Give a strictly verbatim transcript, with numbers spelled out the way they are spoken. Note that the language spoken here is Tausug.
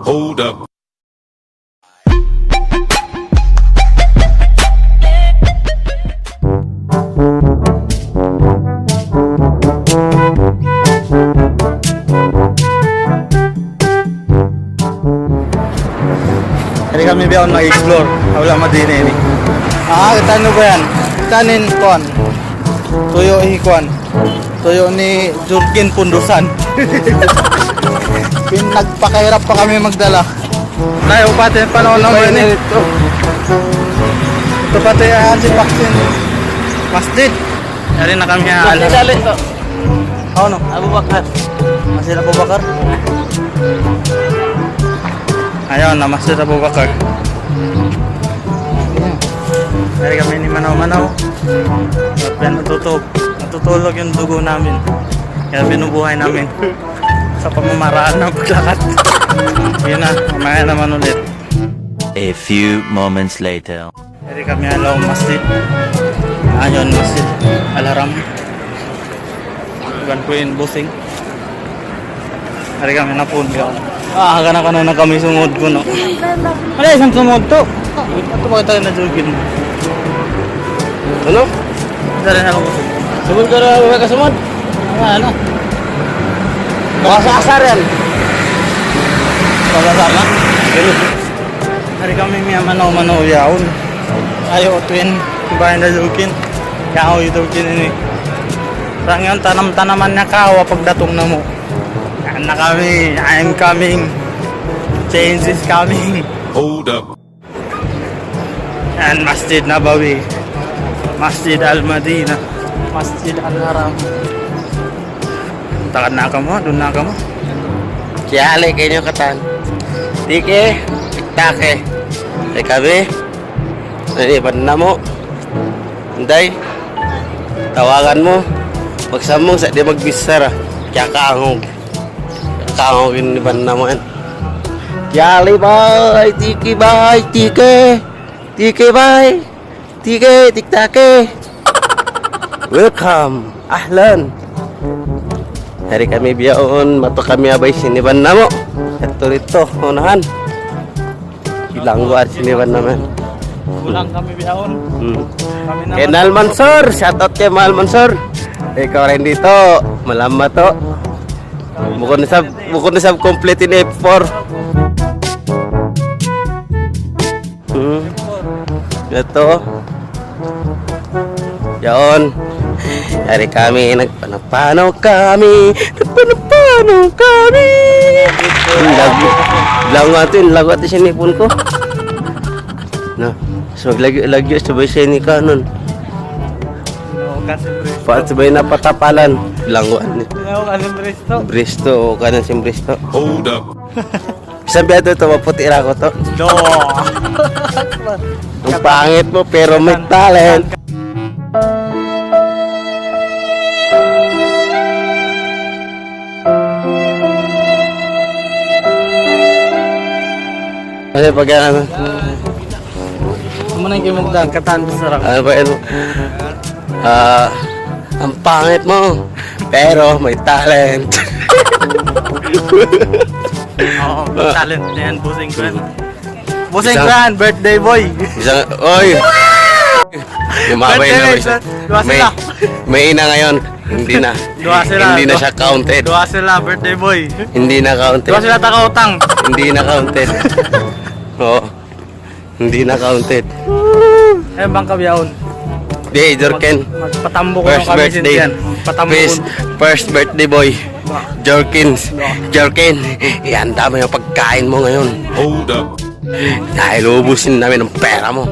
Hold up. Ini kami biya' mag-explore. Wala' madini ini. Ah, kita' niyu ba yan? Kita' niyu in kuwan. Tuyo' hi kuwan. Tuyo' ni Jurgen Pundusan. Pin-, nagpakahirap pa kami magdala. Tayo pati panahon na ini. Ito pati ang si Paksin. Masjid. Yari na kami ha. Masjid Al-, Ali to. Ano? Abu Bakar. Masjid Abu Bakar. Ayun na, Masjid Abu Bakar. Yari kami ini manaw-manaw. At yan, natutulog. Natutulog yung dugo namin. Kaya binubuhay namin sa pamamaraan ng paglakat. Yun na, mamaya naman ulit. A few moments later. Yari kami ha lawm masjid. Ayun, Masjid Al-Haram. Iban ku in busing. Yari kami na pun ka. Ah, kana-kana na kami sumud ku, no? Wala' isang sumud to. Ito ba tayo na jugin? Ano? Dari na ako. Sumud ka na, wala ka sumud? Ano? Baka sa asar yan. Baka sa asar na? Ganun. Yari kami miyamanaw-manaw yaun. Ayaw tuwin, bayan na dukin. Yaw, dukin ini. Rangan tanam-tanaman niya kawa pagdatung namu'. Yan na kami, I'm coming. Change is coming. Hold up. Yan, Masjid Nabawi. Masjid Al-Madinah. Masjid Al-Haram. Takad na kamu, dun na kamu. Kiyali kayu katan. Tiki, take. Teka, be. Ini, iban namu'. Inday. Tawagan mu. Pagsambung sa' di' magbichara. Kiyakangug. Kiyakangug in iban namu' yan. Kiyali, bay. Tiki, bay. Tiki. Tiki, bay. Tiki, tiktake. Welcome. Ahlan. Yari kami biyaun, matu kami abay sin iban namu'. Yadtu didtu, unahan. Bilangguan sin iban namu'. Pulang kami biyaun. Hmm. Kami naman. Kenal Mansur, shout out kay Mal Mansur. Ikaw rin dito, malamma to. Bukun isab, bukun isab complete in F four. Hmm. Ito. Yaun. Yari kami, nagpanapanaw kami. Nagpanapanaw kami. Lagyu', lagyu' atu, lagyu' atu sin ipun ku. Na, so lagyu', lagyu' sabay siya ini kanon. Kasi, pre. Pa, sabay na patapalan. Lagyu' ni. Kasi, pre, ito. Bristo, o kanan sin Bristo. Hold up. Sabi ato ito, maputi ra ako to. No. Ang pangit mo, pero may talent. Kasi pag ano, Amo na in kimugdan, katan sa sarap. Ano ba yun? Ah, ang pangit mo, pero may talent. Oo, may talent na yan, bossing ko yan. Bossing ko yan, birthday boy. Isang, oy! Yung mga Birthday boy, boy, may, duha may, sila. May ina ngayon. Hindi na. Duha sila, Hindi na duha. Siya counted. Duha sila, birthday boy. Hindi na counted. Duha sila takautang. Hindi na counted. Oo. Hindi na counted. Eh, bang kabiyaun? Di, Jorken. Mag-, magpatambo ko First ng kami birthday. Sintian. Patambo First, ko. First birthday boy. Jorkins. Jorken, ihanda mo yung pagkain mo ngayon. Hold up. Dahil ubusin namin ang pera mo.